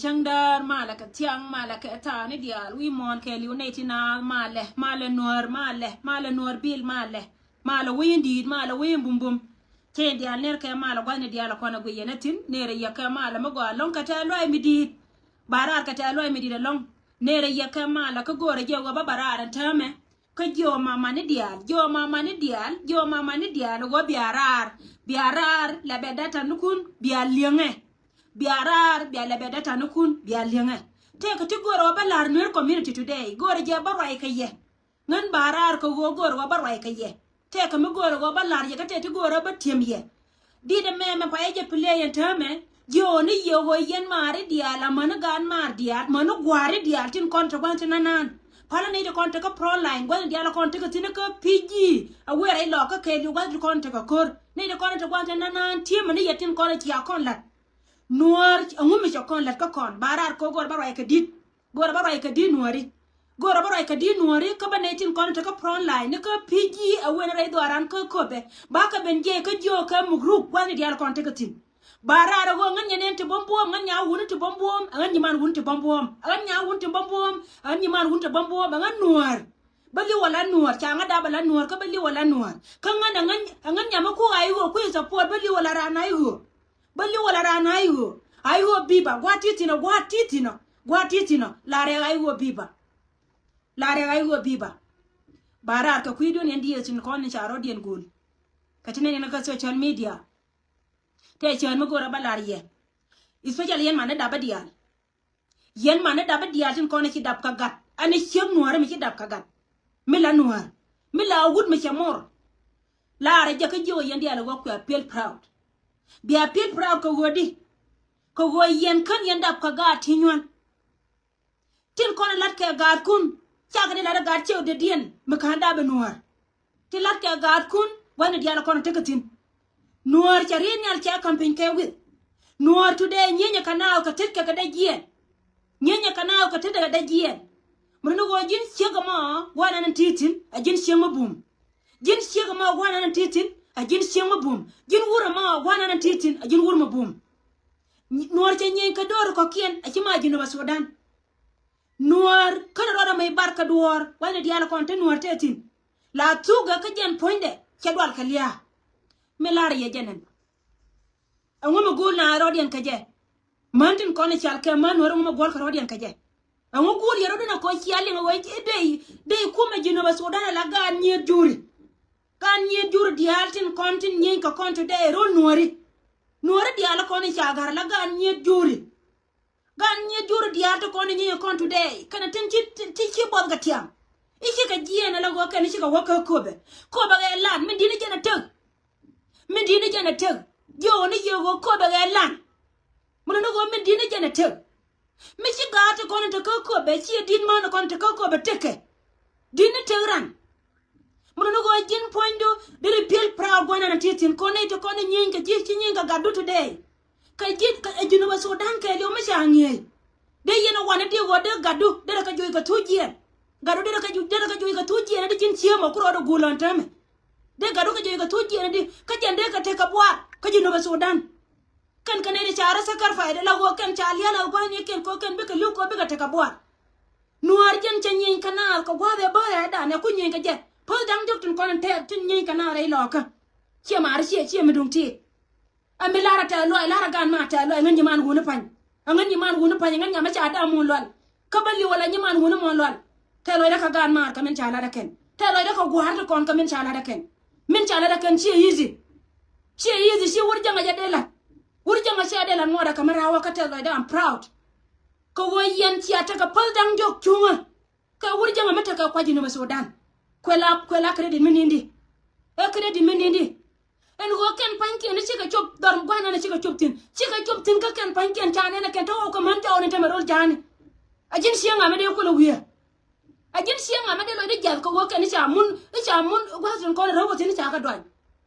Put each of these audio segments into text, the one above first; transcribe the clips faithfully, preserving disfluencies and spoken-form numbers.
Cäŋ däär malɛ kɛ thiaŋ malɛ kɛ thaani diaal wi̱i̱ muɔ̱ɔ̱n kɛɛliw nɛy ti naath malɛ malɛ nuäär malɛ malɛ nuäär bil malɛ malɛ wi̱i̱ in di̱i̱t malɛ wi̱i̱ in bumbum. Cɛ in diaal ner kɛ malɛ gua̱thni diaal ɛ kɔn ɛ guiyɛ nɛ thi̱n ner ɛ yɛ kɛ malɛ mi gɔaa ɛlɔ̱ŋ kɛ tɛ̈ luay mi di̱i̱t. Ba raar kɛ tɛ̈ luay mi di̱i̱t ɛlɔ̱ŋ ner ɛ yɛ kɛ malɛ kä go̱o̱rɛ jɛ wä bä ba raar ɛn täämɛ. Kä jiɔ mamani diaal jiɔ mamani diaal jiɔ mamani diaal ɣöö bia raar bia raar lɛ bɛ data nikun bia liɛŋɛ. Bia raar bia lɛ bɛ data nikun bia liɛŋɛ. Tëëkɛ ti go̱o̱rɛ ɣöö bä la̱r Nuer community today go̱o̱rɛ jɛ bä ruac kɛ yɛ. Ŋän ba raar kɛ ɣöö go̱o̱rɛ ɣöö bä ruac kɛ yɛ. Tëëkɛ mi go̱o̱rɛ ɣöö bä la̱r yɛ kä tëë ti go̱o̱rɛ bä tiɛm yɛ. Dit ɛmɛ mɛ payɛ jɛ play ɛn täämɛ. Jiööni yɛ ɣöö yɛn maari diaal amäni gaan maar diaal mäni gua̱a̱ri diaal tin kɔn te gua̱n ti nanan. Palä nɛy ti kɔn te kä front line gua̱n diaal kɔn te kä thi̱n kä pi̱c ji̱. A wëë rɛy lɔɔk kä kɛɛliw gua̱n ti kɔn te kä ko̱r nɛy ti kɔn te gua̱n ti nanan ti̱emä ni yɛ tin kɔn cia kɔn la̱t. Nuäär ɛŋu mi cɛ kɔn la̱t kä kɔn ba raar kɛ ɣöö go̱o̱rɛ bä ruac kɛ di̱t. Go̱o̱rɛ bä ruac kɛ di̱t nuääri. Go̱o̱rɛ bä ruac kɛ di̱t nuääri kä bä nɛy tin kɔn te kä front line ni kä pi̱c ji̱ a wen rɛy dhuaaran kä köpɛ. Ba kɛ ben jiɛc kä jiöökä muk ruk gua̱thni diaal kɔn te kä thi̱n. Ba raar ɛ ɣöö ŋän nyɛ nɛn ti bäm buɔ̱ɔ̱m ŋän nya wuni ti bäm buɔ̱ɔ̱m ɛ ŋän nyiman wuni ti bäm buɔ̱ɔ̱m ɛ ŋän nya wuni ti bäm buɔ̱ɔ̱m ɛ ŋän nyiman wuni ti bäm buɔ̱ɔ̱m ɛ ŋän nuäär. Bä li̱w ɛ la nuäär ca ŋä dap ɛ la nuäär kä bä li̱w ɛ la nuäär kä ŋän ɛ ŋän ɛ ŋän nyam ɛ kuk a i̱ ɣöö kui̱ support bä li̱w ɛ la raan a i̱ ɣöö. Bä li̱w ɛ la raan a i̱ ɣöö a i̱ ɣöö biba gua̱a̱t ti thi̱n ɔ gua̱a̱t ti thi̱n ɔ gua̱a̱t ti thi̱n ɔ la rɛɛk a i̱ ɣöö biba. La rɛk a i̱ ɣöö biba. Ba raar kɛ kui̱dun yɛn diëëth tin kɔn ni ca rɔ̱diɛn go̱o̱l. Kɛ ti nɛn yɛn kä social media. Tëë cään mi go̱o̱rä bä lar yɛ. Especially yɛn man ni dapä diaal. Yɛn man ni dapä diaal tin kɔn ni ci dap kä gat. Ɛn ni ciek nuääri mi ci dap kä gat. Mi la nuäär. Mi la wut mi cɛ mor. Laarɛ jɛ kä jiök yɛn diaal ɛ ɣöö kuɛ a feel proud. Bia feel proud kɛ ɣöö di. Kɛ ɣöö yɛn kän yɛn dap kä gaat ti nyuan. Tin kɔn lat kɛ gaatkun cakɛ di lat ɛ gaat ciɛw dee diɛn mi ka̱n dap ɛ nuäär. Ti lat kɛ gaatkun gua̱thni diaal kɔn tekɛ thi̱n. Nuäär cɛ ri̱i̱t nhial cɛ ka̱m piny kɛ wi̱th. Nuäär today nyieenyɛ kɛ naath kɛ tet kɛ kɛ dee jiɛɛn. Nyieenyɛ kɛ naath kɛ tet kɛ dee jiɛɛn. Mi ri ni ɣöö ji̱n ciek ɛmɔ gua̱n ɛn ti thi̱n ɛ ji̱n ciek mi bum. Ji̱n ciek ɛmɔ gua̱n ɛn ti thi̱n ɛ ji̱n ciek mi bum. Ji̱n wur ɛmɔ gua̱n ɛn ti thi̱n ɛ ji̱n wur mi bum. Nuäär cɛ nyieny kɛ do̱r kɔ̱kiɛn a ci ma Jinub Sudan. Nuäär känɛ rɔɔdɛ mec bar kɛ duɔ̱ɔ̱r gua̱thni diaal kɔn te nuäär te thi̱n. La thukɛ kä jɛn puɔ̱nydɛ cɛ dual kɛ lia̱a̱. Mi la̱r yɛ jɛn ɛn. Ɛŋu mi go̱o̱l na rɔɔdiɛn kɛ jɛ. Män tin kɔn i̱ cal kɛ män nuäär ɛŋu mi guɔ̱l kɛ rɔɔdiɛn kɛ jɛ. Ɛŋu go̱o̱l yɛ rɔɔdun a kɔc cia liŋ ɛ wec i̱ dey dey kumɛ Jinub Sudan ala gaat nyiet juri. Gaat nyiet juri diaal tin kɔn tin nyieny kɛ kɔn today ro̱l nuääri. Nuääri diaal kɔn i̱ ca ga̱r ala gaat nyiet juri. Gan nyiet jur diaal ti kɔn ni nyieny kɔn today kɛnɛ tin ci ci ci buɔth kɛ tiam. I̱ cikɛ jiɛɛn ala ɣöö kɛn i̱ cikɛ wä kä köpɛ. Köpɛ kɛ lan min di̱t ni jɛn a tek. Min di̱t ni jɛn a tek. Jiök ni jiök ɣöö köpɛ kɛ lan. Min ni ɣöö min di̱t ni jɛn a tek. Mi ci gaat ti kɔn in te kä köpɛ ci di̱t män kɔn te kä köpɛ tekɛ. Di̱t ni tek ran. Mun ni ɣöö ji̱n puɔ̱nydu deri piel proud gua̱n ɛn a ti thi̱n kɔn nɛy ti kɔn ni nyieny kɛ ji̱ ci nyieny kɛ gatdu today. Kɛ ji̱ kɛ ɛ Jinub Sudan kɛɛliw mi ca ŋi̱eec. Dee yɛn ɛ wanɛ di ɣöö dee gatdu derɛ kɛ juɔc kɛ thuc jiɛɛn. Gatdu derɛ kɛ juɔc derɛ kɛ juɔc kɛ thuc jiɛɛn di ji̱n cieem ɛ ku rɔɔdɛ guul ɔn täämɛ. Dee gatdu kɛ juɔc kɛ thuc jiɛɛn di kä jɛn dee kɛ tek kɛ buaar kä Jinub Sudan. Kɛn kɛ nɛy ti ca rɔ sacrifice ala ɣöö kɛn ca lia̱a̱ la gua̱thnikiɛn kɛ ɣöö kɛn bikɛ li̱w kɛ ɣöö bikɛ tekɛ buaar. Nuäär jɛn cɛ nyieny kɛ naath kɛ gua̱a̱th ɛ bäärɛ dan ɛ ku nyieny kɛ jɛ. Päth da̱ŋ diɔ̱k tin kɔn in tɛɛr tin nyieny kɛ naath rɛy lɔɔkä. Ciɛ maari ciɛ ciɛ mi duŋ tiit. Ɛ mi la̱rä tɛ̈th luɔc la̱rä gaan ma tɛ̈th luɔc ɛ ŋän nyiman wuni pa̱ny. Ɛ ŋän nyiman wuni pa̱ny ɛ ŋän nyam ɛ ca da̱a̱ muun lual. Kä bä li̱w ala nyiman wuni muun lual. Tɛ̈th luɔcdä kä gaan maar kɛ min ca la̱t ɛ kɛn. Tɛ̈th luɔcdä kä gua̱a̱r ti kɔn kɛ min ca la̱t ɛ kɛn. Min ca la̱t ɛ kɛn ciɛ easy. Ciɛ easy ciɛ wur jäŋä jɛ dee la̱t. Wur jäŋä ciɛ dee la̱t ŋuɔ̱t ɛ kɛ mi raawä kä tɛ̈th luɔcdä I'm proud. Kɛ ɣöö yɛn cia tekɛ päth da̱ŋ diɔ̱k cuŋä. Kɛ wur jäŋä mi tekɛ kua̱c Jinub Sudan. Kuɛ la kuɛ la credit mi ni̱n di. Ɛ credit mi ni̱n di. Ɛn ɣöö kɛn pa̱nykiɛn ni cikɛ cop dhɔr gua̱n ɛn cikɛ cop thi̱n. Cikɛ cop thi̱n kä kɛn pa̱nykiɛn ca nɛn ɛ kɛn te ɣɔw kɛ män jɔɔkni te mɛ rol ja̱a̱ni. A ji̱n cieŋ ŋa mi dee kulɛ wiee. A ji̱n cieŋ ŋa mi dee lɔcdä jiath kɛ ɣöö kɛn i̱ ca mun i̱ ca mun gua̱th tin kɔn rɛw wä thi̱n i̱ ca kɛ duany.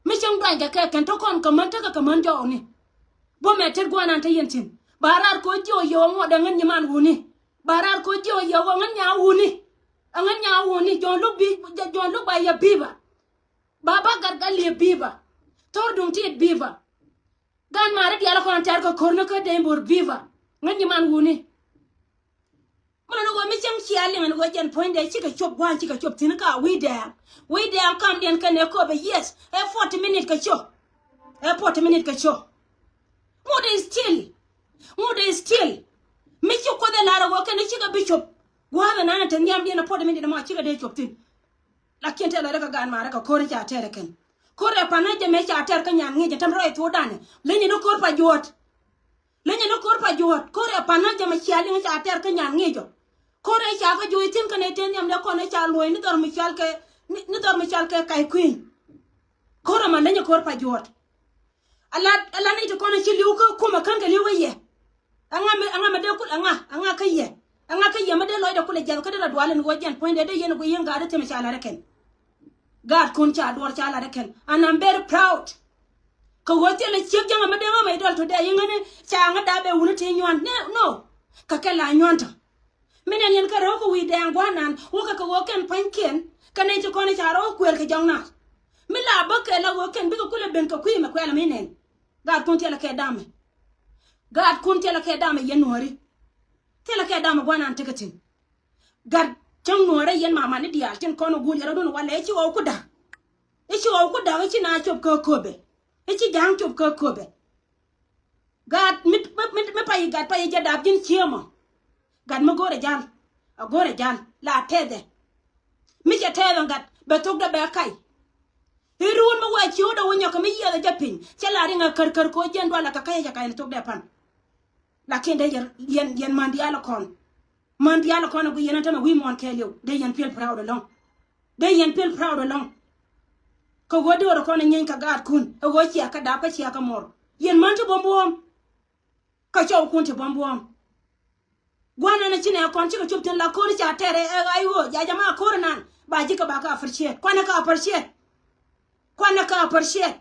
Mi cieŋ duany kɛ kɛ kɛn te kɔn kɛ män tekɛ kɛ män jɔɔkni. Buɔ̱mɛ tet gua̱n ɛn te yɛn thi̱n ba raar kɛ ɣöö jiɛ ɣöö yɛ ɣɔw ŋuɔt ɛ ŋän nyiman wuni. Ba raar kɛ ɣöö jiɛ ɣöö yɛ ɣɔw ɛ ŋän nyaa wuni. Ɛ ŋän nyaa wuni Jɔ̱ɔ̱n Luk bi Jɔ̱ɔ̱n Luk ba yɛ bi̱i̱ ba. Ba ba gat gat liep bi̱i̱ ba. Thor duŋ tiit bi̱i̱ ba. Gan maari diaal kɔn tɛ̈r kɛ ko̱r ni kä dee bo̱r bi̱i̱ ba. Ŋäc ji̱ man wuni. Mën ni ɣöö mi cäŋ cia liŋ ni ɣöö jɛn puɔ̱nydɛ cikɛ cop gua̱a̱n cikɛ cop thi̱n ka wi̱i̱ dɛɛŋ. Wi̱i̱ dɛɛŋ kamdiɛn kɛn ɛ köpɛ, yes. Ɛ forty minute kɛ cop. Ɛ forty minute kɛ cop. Ŋut ɛ still. Ŋut ɛ still. Mi ci Kuoth ɛ lar ɛ ɣöö kɛn ɛ cikɛ bi cop. Gua̱a̱th ɛ nan ɛ te nhiamdiɛn ɛ forty minute mɔ cikɛ dee cop thi̱n. Lakin te lɔcdä kɛ gaat maarä kɛ ko̱r ca tɛr ɛ kɛn. Ko̱r ɛ pa̱n ɛ jɛ mëë ca tɛr kä nyan ŋi̱i̱c ɛ täm rɔy thuɔ̱ɔ̱dan ɛ. Leny ni ko̱r pa juɔ̱ɔ̱t. Leny ni ko̱r pa juɔ̱ɔ̱t. Ko̱r ɛ pa̱n ɛ jɛ mëë cia liŋ ca tɛr kä nyan ŋi̱i̱c ɔ. Ko̱r ɛ ca kä juɔ̱ɔ̱c thi̱n kɛn ɛ te nhiamdɛ kɔn ɛ ca luɔ̱c ni dhɔr mi cal kɛ, ni, ni dhɔr mi cal kɛ ka̱c kui̱ny. Ko̱r ɛ ma leny ko̱r pa juɔ̱ɔ̱t. Ala, ala ni ti kɔn ci li̱w kä kumɛ kän kɛ li̱w kä yɛ. Ɛŋa mi, ɛŋa mi dee kul, ɛŋa, ɛŋa kä yɛ. Ɛŋa kä yɛ mi dee lɔcdɛ kulɛ jiath kä dee la dual in ɣöö jɛn puɔ̱nydɛ dee yɛn ɛ guiy yɛn gaat dee thimɛ ca lat ɛ kɛn. Gaatkun ca duɔr ca lat ɛ kɛn. And I'm very proud. Kɛ ɣöö thilɛ ciek jäŋ ɛmɛ dee ŋä mɛ idɔl today iŋäni ca ŋä da̱a̱ bɛ wuni ti nyuan. No, no. Kɛ kɛ la nyuan tɔ. Mi nɛn yɛn kɛ rɛw kɛ wi̱i̱ dɛɛŋ gua̱a̱r nan wäkɛ kɛ ɣöö kɛn pua̱nykiɛn kɛ nɛy ti kɔn i̱ ca rɔw kuëër kɛ jɔŋ naath. Mi la bä kɛ la ɣöö kɛn bikɛ kulɛ ben kɛ kui̱ mɛ kuɛl mi nɛn. Gaatkun thilɛ kɛ damɛ. Gaatkun thilɛ kɛ damɛ yɛn nuɔ̱ɔ̱ri. Thilɛ kɛ damɛ gua̱a̱r nan tekɛ thi̱n. Gat cäŋ nuɔ̱ɔ̱rä yɛn mamani diaal tin kɔn i̱ guul yɛn rɔ̱dun walɛ i̱ ci ɣɔw ku da̱k. I̱ ci ɣɔw ku da̱k i̱ ci na cop kä köpɛ. I̱ ci ja̱a̱ŋ cop kä köpɛ. Gat mi, mi, mi, mi pay gat pay jɛ dap ji̱n ciemɔ. Gat mi go̱rɛ jal. A go̱rɛ jal. La tɛthɛ. Mi cɛ tɛthɛ gat bɛ thok dɛ bɛ kay. I̱ ruun mi wɛ ciökdɛ wä nyɔk kɛ mi yiɛthɛ jɛ piny. Cɛ la riŋ a kär kär ko̱ jiɛn dual a kɛ kay jɛ kay ni thok dɛ pan. Lakin dee yɛn, yɛn, yɛn man diaal kɔn. Man diaal kɔn a gui yɛn a tämɛ wi̱i̱ muɔ̱ɔ̱n kɛɛliw. Dee yɛn feel proud ɛlɔ̱ŋ. Dee yɛn feel proud ɛlɔ̱ŋ. Kɛ ɣöö dee ɣöö kɔn a nyieeny kɛ gaatkun. Ɛ ɣöö cia kɛ dap kä cia kɛ mɔr. Yɛn man ti buɔ̱m buɔ̱ɔ̱m. Kä cɔwkun ti buɔ̱m buɔ̱ɔ̱m. Gua̱n ɛn a ci nɛ kɔn cikɛ cop thi̱n la ko̱ri ca tɛr ɛ ɣa̱c ɣöö ja̱ jɛ ma ko̱ri nan. Ba ji̱ kɛ ba kɛ appreciate. Kuanɛ kɛ appreciate. Kuanɛ kɛ appreciate.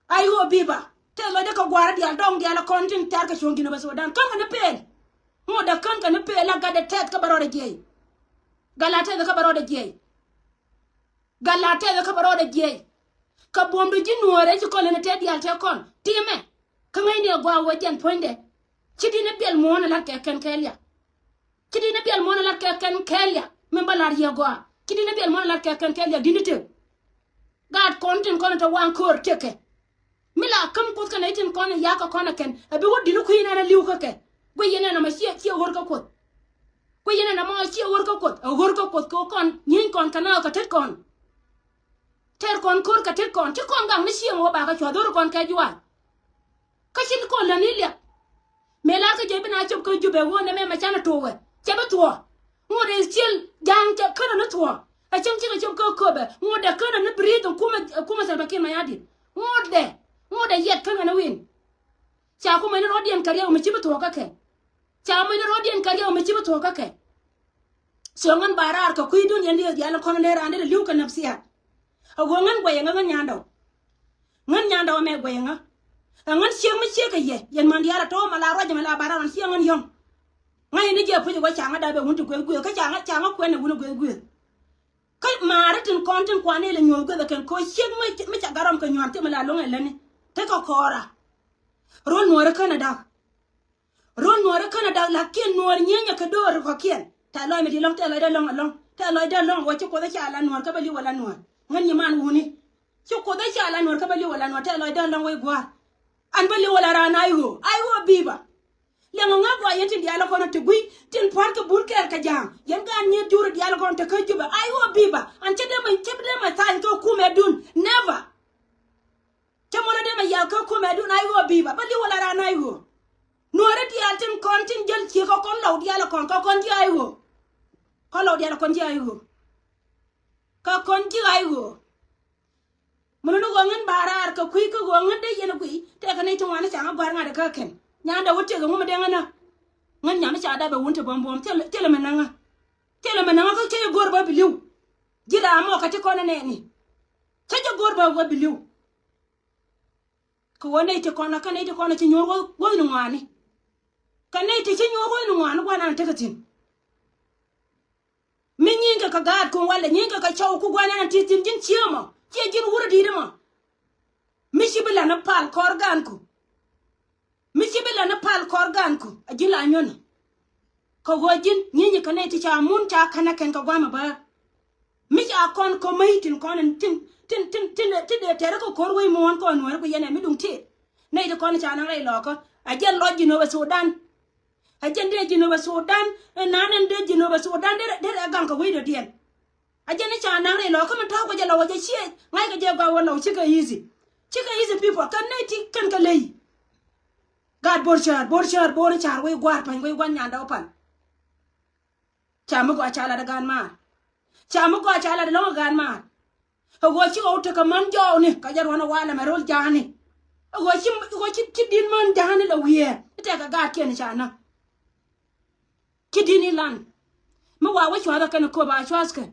Ai ɣöö biba. Tɛth lɔcdä kɛ gua̱a̱rä diaal dɔ̱ŋ diaal a kɔn tin tɛ̈r kɛ cuɔ̱ŋ Jinubä Sudan. Kän kɛ ni pëël. Ŋot dee kän kɛ ni pëël la gat dee tɛth kä bɛ rɔɔdɛ jiɛc. Gat la tɛth kä bɛ rɔɔdɛ jiɛc. Gat la tɛth kä bɛ rɔɔdɛ jiɛc. Kɛ buɔ̱mdu ji̱ nuɔ̱ɔ̱rɛ ci kɔn leni tɛth diaal tɛth kɔn. Timɛ. Kä ŋäcni ɛ gɔaa wee jɛn puɔ̱nydɛ. Ci di̱n ɛ biɛl muɔ̱ɔ̱n ɛ la̱t kɛ kɛn kɛɛliak. Ci di̱n ɛ biɛl muɔ̱ɔ̱n ɛ la̱t kɛ kɛn kɛɛliak. Min bä la̱r yɛ gɔaa. Ci di̱n ɛ biɛl muɔ̱ɔ̱n ɛ la̱t kɛ kɛn kɛɛliak di̱n ɛ tëk. Gaat kɔn tin kɔn te waŋ köör tekɛ. Mi la käm Kuoth kɛnɛ itin kɔn in yakä kɔn ɛ kɛn ɛ bi wä di̱t ni kui̱ in ɛn ɛ li̱w kä kɛ. Guiy in ɛn ɛmɔ ciɛ ciɛ ɣör kä Kuoth. Guiy in ɛn ɛmɔ ciɛ ɣör kä Kuoth ɛ ɣör kä Kuoth kɛ kɔn nyieeny kɔn kɛ naath kɛ tet kɔn. Tɛr kɔn köör kɛ tet kɔn ci kɔn gaŋ ni ciɛ ŋɔ wä bakä cua̱th ɣör kɔn kɛ juaal. Kä cin kɔn lät ni liak. Mëë lar kä jɛ bi na cop kä Jubɛ ŋot nɛmɛ mɛ canɛ tuɔɔkɛ cɛ bi thuɔɔk. Ŋot dee still ja̱a̱ŋ cɛ känɛ ni thuɔɔk. Ɛ cäŋ cikɛ cop kä köpɛ ŋot dee känɛ ni breathe kumɛ, kumɛ Salva Kiir Mayardit. Ŋot dee, ŋot dee yɛt känɛ ni win. Ca kumɛ ni rɔ̱diɛn kɛ riɛk mi ci bi thuɔɔk kä kɛ. Ca mɛ ni rɔ̱diɛn kɛ riɛk mi ci bi thuɔɔk kä kɛ. So ŋän ba raar kɛ kui̱dun yɛn diɛth diaal kɔn in dee raan dee li̱w kɛ nafsiyat. A ɣöö ŋän guɛy ɛŋä ŋän nyandɔw. Ŋän nyandɔw ɛmɛ guɛy ɛŋä. Ɛ ŋän ciek mi ciek kɛ yɛ yɛn man diaal a tɔ̱ ma la ruac ɛmɛ la ba raar ɣän ciek ŋän yɔ̱ŋ. Ŋäc ni jɛ puc ɛ wä ca ŋä dap ɛ wun ti gueth gueth kä ca ŋä, ca ŋä kuɛn ɛ wun ɛ gueth gueth. Kä maari tin kɔn tin kuan ilɛ nyuɔ̱th gueth ɛ kɛn ko̱ ciek mi, mi ca gat rɔm kɛ nyuan ti mi la luäŋ ɛ lätni. Tekɛ kɔɔra. Ruɔ̱n nuɔ̱ɔ̱ri känɛ da̱k. Ruɔ̱n nuɔ̱ɔ̱ri känɛ da̱k lakin nuɔ̱ɔ̱r nyienyɛ kɛ do̱r kɔ̱kiɛn. Tɛth lɔc mi di̱t lɔ̱ŋ, tɛth lɔcdä lɔ̱ŋ ɛlɔ̱ŋ. Tɛth lɔcdä lɔ̱ŋ wä ci Kuoth ɛ ca la nuɔ̱ɔ̱r kä bä li̱w ɛ la nuɔ̱ɔ̱r. Ŋän nyiman wuni. Ci Kuoth ɛ ca la nuɔ̱ɔ̱r kä bä li̱w ɛ la nuɔ̱ɔ̱r. Tɛth lɔcdä lɔ̱ŋ wec gua̱a̱r. An bä li̱w ɛ la raan ay ɣöö. Ay ɣöö bi̱i̱ bä. Liɛŋɛ ŋa̱ gɔaa yɛn tin diaal kɔn ti gui̱ tin pua̱r kɛ bur kɛɛl kɛ ja̱a̱ŋ. Yɛn gaat nyieth jur diaal kɔn te kä Jubɛ. Ay ɣöö bi̱i̱ bä. An cä dee mɛ, cä dee mɛ tha̱a̱ny kɛ kumɛ dun. Never. Cä mɔlä dee mɛ yal kä kumɛ dun ay ɣöö bi̱i̱ bä. Bä li̱w wala raan ay ɣöö. Nuɔ̱ɔ̱ri diaal tin kɔn tin jäl ciek kä kɔn lɔw diaal kɔn kä kɔn ji̱ ay ɣöö. Kä lɔw diaal kɔn ji̱ ay ɣöö. Kä kɔn ji̱ ay ɣöö. Mɛ luni ɣöö ŋän ba raar kɛ kui̱ kä ɣöö ŋän dee yɛn ɛ guiy tɛkɛ ni ti ŋuani ca ŋä gɔ̱a̱r ŋa̱t ɛ kä kɛn. Nyandɛ wä tiɛk ɛ ŋumɛ dee ŋän ɛ. Ŋän nyam ca dap ɛ wun ti buɔ̱m buɔ̱m thilɛ, thilɛ mɛ näŋä. Thilɛ mɛ näŋä kä cä jɛ go̱r bä bi li̱w. Ji̱ ram mɔ kɛ ti kɔn ɛ nɛɛni. Cä jɛ go̱r bä wä bi li̱w. Kɛ ɣöö nɛy ti kɔn kä nɛy ti kɔn ci nyuɔ̱ɔ̱r wäth, wäth ni ŋɔaani. Kɛ nɛy ti ci nyuɔ̱ɔ̱r wäth ni ŋɔaani gua̱nan tekɛ thi̱n. Mi nyinkɛ kɛ gaatku walɛ nyinkɛ kɛ cɔwku gua̱nan ti thi̱n ji̱n cië mɔ ciɛ ji̱n wur di̱t mɔ. Mi ci bi lan pal kɔr gaanku. Mi ci bi lɛ ni pal kɔr gan ku a ji̱ la nyuɔn. Kɛ ɣöö ji̱n ŋi̱i̱c kɛ nɛy ti ca mun ca känɛ kɛn kɛ gua̱a̱mɛ bäär. Mi ca kɔn kɔmäy tin kɔn in tin tin tin tin ti dee tɛrɛ kɛ ko̱r wec muɔ̱ɔ̱n kɔn nuɔ̱ɔ̱ri ku yɛn ɛ mi duŋ tëë. Nɛy ti kɔn ca naŋ rɛy lɔɔkä a jɛn lɔc Jinubä Sudan. A jɛn dee Jinubä Sudan. Ɛ nan ɛn dee Jinubä Sudan dee dee rɛ gaŋ kɛ wec dɔ̱diɛn. A jɛn i̱ ca naŋ rɛy lɔɔkä mi ta̱a̱ kɛ jɛ lɔ wä jɛ ciɛ ŋa̱ckɛ jɛ gɔaa wä lɔw cikɛ easy. Cikɛ easy people kɛn nɛy ti kɛn kɛ ley. Gaat Bor Cäär, Bor Cäär, Bor Cäär wec gua̱a̱r pa̱ny wec gua̱n nyandɛ wä pal. Ca mi gɔaa ca lat ɛ gaan maar. Ca mi gɔaa ca lat ɛ lɔ̱ŋ ɛ gaan maar. Ɛ ɣöö cikɛ wä tekɛ män jɔɔkni kɛ jɛ ruɔ̱n ɛ walɛ mɛ ro̱l ja̱a̱ni. Ɛ ɣöö ci, ɛ ɣöö ci, ci di̱t män ja̱a̱ni lɛ wiee i̱ tɛkɛ gaatkiɛn ca näk. Ci di̱t ni lan. Mi wa wä cua̱th ɛ kɛn ɛ köp a cua̱th kɛn.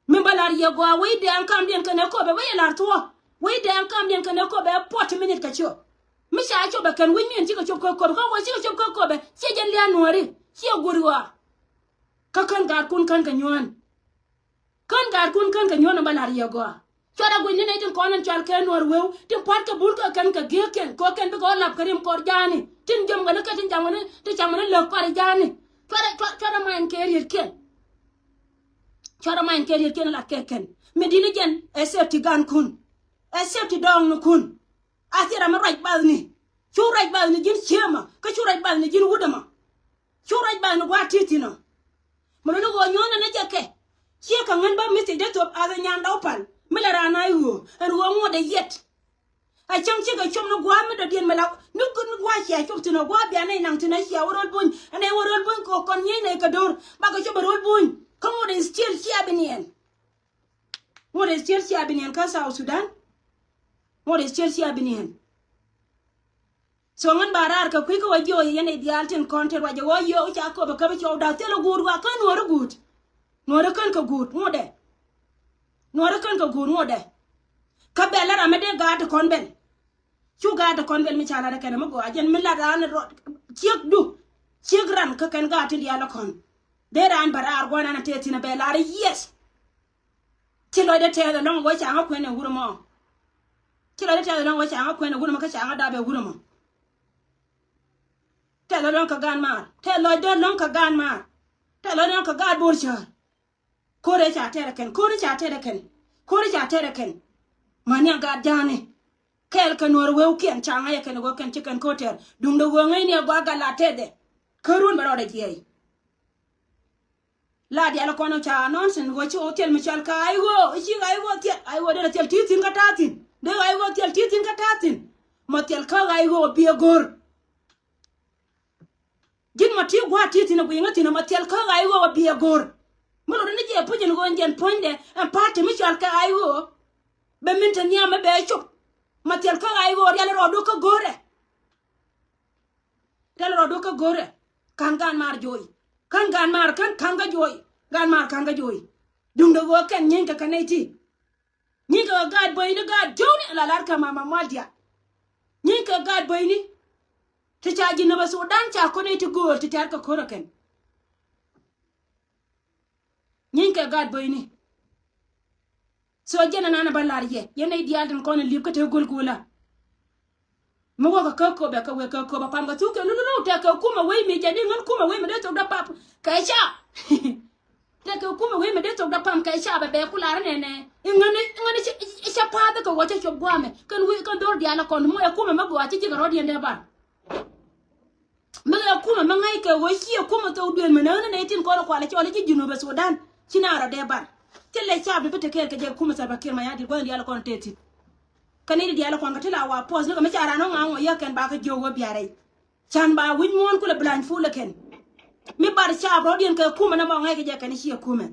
Mi bä lar yɛ gɔaa wec dɛɛŋ kamdiɛn kɛn ɛ köpɛ wec ɛ lar thuɔ̱k. Wec dɛɛŋ kamdiɛn kɛn ɛ köpɛ ɛ forty minute kɛ ciök. Mi ca cop ɛ kɛn wec miɛn cikɛ cop kä köpɛ kä wec cikɛ cop kä köpɛ ciɛ jɛn lia̱a̱ nuɔ̱ɔ̱ri ciɛ guur ɣɔaa. Kä kän gaatkun kän kɛ nyuään. Kän gaatkun kän kɛ nyuään ɛ bä lar yɛ gɔaa. Cuarɛ guic ni nɛy tin kɔn in cual kɛ nuɔ̱ɔ̱r weu tin pua̱t kɛ bul kɛ kɛn kɛ gi̱eekiɛn kɛ kɛn bikɛ ɣä lap kɛ rim kɔr ja̱a̱ni tin jiöm kɛ ni kɛ tin ja̱ŋ ni tin ca̱ŋ ni lök kɔr ja̱a̱ni. Cuarɛ cuarɛ ma̱a̱n kɛ rietkiɛn. Cuarɛ ma̱a̱n kɛ rietkiɛn lat kɛ kɛn mi di̱t ni jɛn ɛ safety gankun. Ɛ safety dɔɔŋnikun. A thiɛ ram mi ruac bathni. Cu ruac bathni ji̱n ciemä kä cu ruac bathni ji̱n wut ɛmɔ. Cu ruac bathni gua̱a̱t ti̱i̱ thi̱n ɔ. Mi luni ɣöö nyuɔ̱n ɛn ɛ jɛ kɛ ciɛ kɛ ŋän bä mi thiec dee thop ath ɛ nyan dɔw pal mi lɛ raan a i̱ ɣöö ɛn ɣöö ŋuɔ̱t ɛ yɛt. A cäŋ cikɛ cop ni gua̱a̱ mi dɔ̱diɛn mi la ni ni gua̱a̱ cia cop thi̱n ɔ gua̱a̱ bia nɛy naŋ thi̱n ɛ cia wä ro̱l buny ɛn ɛ wä ro̱l buny kɛ kɔn nyieny nɛy kɛ do̱r bakɛ cop ɛ ro̱l buny kä ŋuɔ̱t ɛ still cia bi niɛn. Ŋuɔ̱t ɛ still cia bi niɛn kä South Sudan. Ŋuɔ̱t ɛ still cia bi niɛn. So ŋän ba raar kɛ kui̱ kä wä jiɔɔc yɛn i̱ diaal tin kɔn te ruac ɛ wä yio̱w ca köpɛ käp cɔw da̱k thil ɛ guut wa kä nuɔ̱ɔ̱ri guut. Nuɔ̱ɔ̱ri kän kɛ guut ŋuɔ̱tdɛ. Nuɔ̱ɔ̱ri kän kɛ guut ŋuɔ̱tdɛ. Kä bɛl ɛ ram mi dee gaat ti kɔn bɛl. Cu gaat ti kɔn bɛl mi ca lat ɛ kɛn ɛ mi gɔaa jɛn mi lat raan rɔ ciek du. Ciek ran kä kɛn gaat tin diaal ɛ kɔn. Dee raan bɛ raar gua̱n an ɛ tëë thi̱n ɛ bɛ lar ɛ yes. Ci lɔcdä tɛth ɛlɔ̱ŋ wä ca ŋä kuɛn ɛ wur ɛmɔ. Ci lɔcdä tɛth ɛlɔ̱ŋ wä ca ŋä kuɛn ɛ wur ɛmɔ kä ca ŋä dap ɛ wur ɛmɔ. Tɛth ɛlɔ̱ŋ kɛ gaan maar. Tɛth lɔcdä ɛlɔ̱ŋ kɛ gaan maar. Tɛth lɔcdä ɛlɔ̱ŋ kɛ gaat Bor Cäär. Ko̱rɛ ca tɛrɛ kɛn. Ko̱rɛ ca tɛrɛ kɛn. Ko̱rɛ ca tɛrɛ kɛn. Mäni a gaat ja̱a̱ni. Kɛɛl kɛ nuɔ̱ɔ̱r wewkiɛn ca ŋäc ɛ kɛn ɛ wewkiɛn ci kɛn ko̱r tɛr. Duundɛ wewŋäcni ɛ gɔaa gat la tɛthɛ. Kä run bɛ rɔɔdɛ jiɛc. La diaal kɔn ca nonsense ɣöö ci ɣöö thil mi cɔal kä ay ɣöö i̱ ci ay ɣöö thil ay ɣöö derɛ thil ti̱i̱ thi̱n kä ta̱a̱ thi̱n. Derɛ ay ɣöö thil ti̱i̱ thi̱n kä ta̱a̱ thi̱n. Mɔ thil kä ay ɣöö bi ɛ go̱r. Ji̱n mɔ ti gua̱a̱t ti̱i̱ thi̱n ɛ gui̱i̱ŋä thi̱n mɔ thil kä ay ɣöö bi ɛ go̱r. Mi lotdä ni jɛ puc in ɣöö in jɛn puɔ̱nydɛ ɛn pa̱a̱t ti mi cɔal kä ay ɣöö. Bɛ min te nhiam mi bɛ cop. Mɔ thil kä ay ɣöö rial rɔɔdu kä go̱rɛ. Rial rɔɔdu kä go̱rɛ. Ka̱n gaan maar jo̱o̱y. Ka̱n gaan maar ka̱n ka̱n kä jo̱o̱y. Gaan maar ka̱n kä jo̱o̱y. Duundɛ ɣöö kɛn nyieeny kɛ kɛ nɛy ti. Nyieeny kɛ kɛ gaat böcni gaat jo̱o̱ni la lar kɛ mama mual diaal. Nyieeny kɛ gaat böcni. Ti ca ji̱ nöbä Sudan ca ko̱n nɛy ti gööl ti tɛ̈r kɛ ko̱r ɛ kɛn. Nyieeny kɛ gaat böcni. So jɛn ɛnan ɛ bä lar yɛ yɛn nɛy diaal tin kɔn ɛ li̱ep kä te go̱l go̱o̱lä. Mi wäkɛ kä köpɛ kɛ wek kä köpɛ pam kɛ thuk kɛ lululu tɛk kɛ kumɛ wec mi jɛ di ŋän kumɛ wec mi dee thok dee pam kɛ ca. Tɛk kɛ kumɛ wec mi dee thok dee pam kɛ ca bɛ bɛ ku lar nɛnɛ. Iŋän iŋän i̱ cɛ pa̱a̱th kɛ wä cɛ cop gua̱a̱mɛ kɛn wec kɛn dho̱r diaal ɛ kɔn mɔ ɛ kumɛ mi gɔaa ci ji̱ kɛ rɔ̱diɛn dee bar. Mi kɛ kumɛ mi ŋa̱c kɛ ɣöö ciɛ kumɛ thok duël mi näk ni nɛy tin kɔn kualɛ cɔl i̱ ji̱ Junubɛ Sudan. Ci na rɔ dee bar. Thilɛ cap di bi te kɛɛl kɛ jɛ kumɛ Salva Kiir Mayardit gua̱n diaal kɔn te thi̱n. Kɛ ni di diaal kɔn kɛ ti la wa pɔth ni kɛ mi ca ran ɣän ŋa̱ŋ ɣän yɛ kɛn ba kɛ jiök wä biarɛ. Can ba wi̱c muɔ̱ɔ̱n kulɛ blany fulɛ kɛn. Mi bar cap rɔ̱diɛn kɛ kumɛ nɛ mɔ ŋa̱c kɛ jɛ kɛn i̱ ciɛ kumɛ.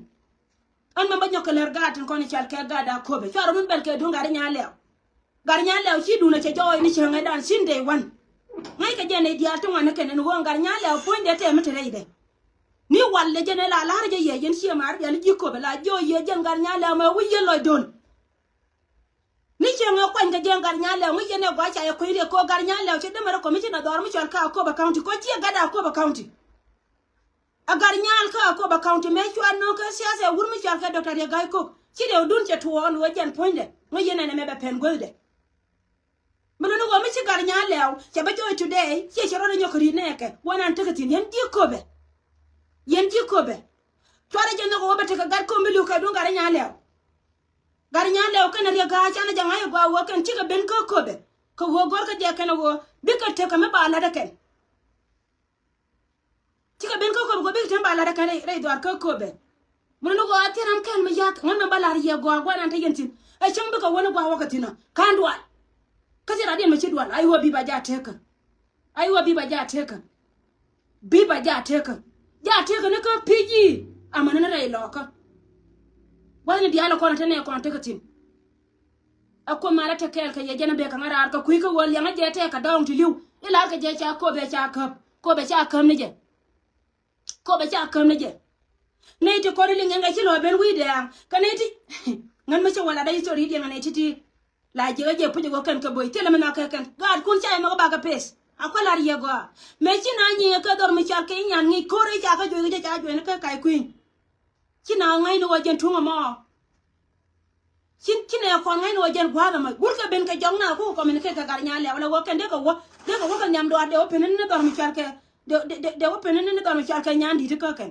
Ɣän mɛ bä nyɔk kɛ lär gaat tin kɔn i̱ cal kɛ gaat a köpɛ cua rɔ min bɛl kɛ duŋ gaat i̱ nyan lɛw. Gat nyan lɛw ci duundɛ cɛ jɔɔy ni cäŋɛ dan cin day one. Ŋäc kɛ jɛn ɛ diaal ti ŋuan ni kɛn ɛn ɣöö gat nyan lɛw puɔ̱nydɛ tɛm mi te rɛydɛ. Ni wal lɛ jɛn ɛ la la̱r jɛ yɛ yɛn ciɛ mar rial ji̱ köpɛ la jiɔ yɛ jɛn gat nyan lɛw mɛ wi̱c yɛ lɔc do̱l. Ni cäŋɛ kuany kɛ jɛn gat nyan lɛw ŋäc yɛn ɛ gɔaa ca yɛ kueny riɛk kɛ ɣöö gat nyan lɛw cɛ dämɛ rɛ commissioner dhɔr mi cɔl kä Akobo County kɛ ɣöö ciɛ gat Akobo County. A gat nyaal kä Akobo County mëë cua nööŋ kä siasa ɛ wur mi cɔal kɛ Doctor Riek Gai Kok ci rɛwdun cɛ tuɔɔk ni wä jɛn puɔ̱nydɛ ŋäc yɛn ɛn ɛmɛ bɛ pɛn guäthdɛ. Mi luni ɣöö mi ci Gat Nyaar Lɛw cɛ bä joc today, ciɛ cɛ rɔɔdɛ nyɔk kɛ ri̱t nɛɛkɛ. Guanan tekɛ thi̱n, yɛn ji̱ Köpɛ. Yɛn ji̱ Köpɛ. Cuarɛ jɛ nhɔk ɣöö bɛ tekɛ gat Köp mi li̱w kɛ duŋ Gat Nyaar Lɛw. Gat Nyaar Lɛw kɛnɛ Riɛk Ga̱a̱c canɛ jɛ ŋa̱c ɛ gɔaa ɣöö kɛn cikɛ ben kä Köpɛ. Kɛ ɣöö gɔ̱rkɛ jɛ kɛn ɣöö bikɛ tekɛ mi ba la̱t ɛ kɛn. Cikɛ ben kä Köpɛ kɛ bikɛ tekɛ mi ba la̱t ɛ kɛn rɛy, rɛy dhuaar kä Köpɛ. Mi luni ɣöö a thier ram kɛl mi ya̱th ŋän mi ba la̱r yɛ gɔaa guanan te yɛn thi̱n. Ɛ cäŋ bikɛ wä ni gua̱a̱k wä kɛ thi̱n ɔ ka̱n dual. Kä thier radiɛn mi ci dual a i̱ ɣöö bi ba jaa tekä. A i̱ ɣöö bi ba jaa tekä. Bi ba jaa tekä. Jaa tekä ni kä pi̱c i̱ amäni ni rɛy lɔɔkä. Gua̱thni diaal ɛ kɔn ɛ te nɛ kɔn tekɛ thi̱n. Ɛ Kuoth malä te kɛɛl kɛ yɛ jɛn ɛ bek kɛ ŋa̱ raar kɛ kui̱ kä ɣöö liɛŋä jɛ tɛɛk kɛ dɔ̱ɔ̱ŋ ti li̱w. I̱ la̱r kɛ jɛ ca Köpɛ ca käp. Köpɛ ca käp ni jɛ. Köpɛ ca käp ni jɛ. Nɛy ti kɔn i̱ liŋ ɛn kɛ ci lɔ ben wi̱i̱ dɛɛŋ kɛ nɛy ti. Ŋän mi cä wä lat ɛ history i̱ liɛŋ ɛ nɛy ti ti. La jiɛk ɛ jɛ puc ɛ ɣöö kɛn kɛ bo̱c thilɛ mi nhɔakɛ kɛn gaatkun ca yɛ mɛ kɛ bakɛ peth. A kuɛ lar yɛ gɔaa mëë ci na nyiŋ ɛ kɛ dhɔr mi cal kɛ i̱ nyan ŋi̱i̱c ko̱r i̱ ca kɛ juɔc kɛ jɛ ca juɔc ni kɛ ka̱c kui̱ny. Ci na ŋäcni ɣöö jɛn tuŋ ɛmɔ. Ci, ci nɛ kɔn ŋäcni ɣöö jɛn gua̱a̱th ɛmɔ gurkɛ ben kɛ jɔk na kukɛ kɔmini kɛ kɛ Gat Nyaar Lɛw la ɣöö kɛn dee kɛ wä dee kɛ wä kɛ nhiam duaar dee wä peni ni dhɔr mi cal kɛ dee, dee, dee, dee wä peni ni dhɔr mi cal kɛ nyan di̱t kä kɛn.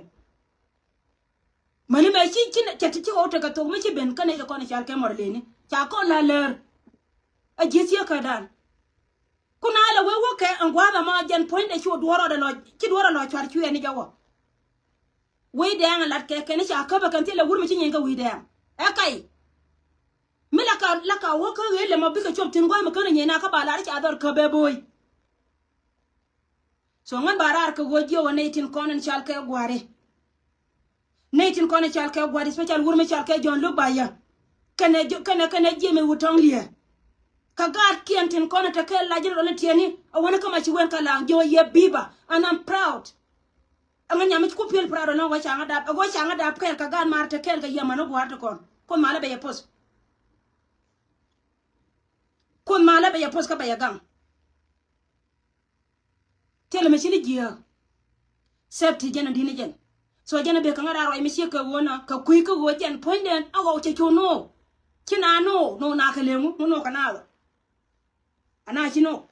Mäni mɛ ci, ci, cɛ ti ci ɣɔw tekɛ thok mi ci ben kä nɛy ti kɔn i̱ cal kɛ mɔr leni ca kɔn la lär. A ji̱ thiek kädan. Kun a lɛ wee wä kɛ ɛn gua̱a̱th ɛmɔ jɛn puɔ̱nydɛ cu duɔ̱ɔ̱r rɔɔdɛ lɔ, ci duɔ̱ɔ̱r rɔ lɔ cuar cuɛɛni jɛ wä. Wi̱i̱ dɛɛŋ ɛ lat kɛ kɛn i̱ ca käp ɛ kɛn thilɛ wur mi ci nyieny kɛ wi̱i̱ dɛɛŋ. Ɛ kay. Mi la ka, la ka wä kä ɣëë lɛ mɔ bikɛ cop thi̱n gua̱a̱th mi känɛ nyieny na kä ba lar i̱ ca dhɔr käp ɛ bo̱o̱c. So ŋän ba raar kɛ ɣöö jiök ɛ nɛy tin kɔn in cal kɛ gua̱ri. Nɛy tin kɔn in cal kɛ gua̱ri, especially wur mi cal kɛ Jɔ̱ɔ̱n Luk Bayä. Kɛnɛ, kɛnɛ, kɛnɛ Jemi Wutɔ̱ŋ Liɛ. Kɛ gaatkiɛn tin kɔn in te kɛɛl la ji̱n rɔl in tiɛni. A wani kä ma ci wen kä laŋ jiök ɛ yɛ biba. And I'm proud. Ɛŋɛ nyam mi ci ku piɛl proud ɛnɔ ɣöö ca ŋä dap, ɛ ɣöö ca ŋä dap kɛɛl kɛ gaat maar te kɛɛl kɛ yɛ mani gua̱a̱r ti kɔn. Kuoth malä bɛ yɛ poth. Kuoth malä bɛ yɛ poth kä bɛ yɛ gaŋ. Thilɛ mi ci ni jiääk. Safety jɛn a di̱t ni jɛn. So jɛn a bek kä ŋa̱t a ruac mi ciek kɛ ɣöö na kɛ kui̱ kä ɣöö jɛn puɔ̱nydɛn a ɣɔw cɛ cu no̱o̱k. Ci na no̱o̱k, no̱o̱k na kɛ leŋ ŋu, no̱o̱k kɛ naath ɔ. Ana ci no̱o̱k.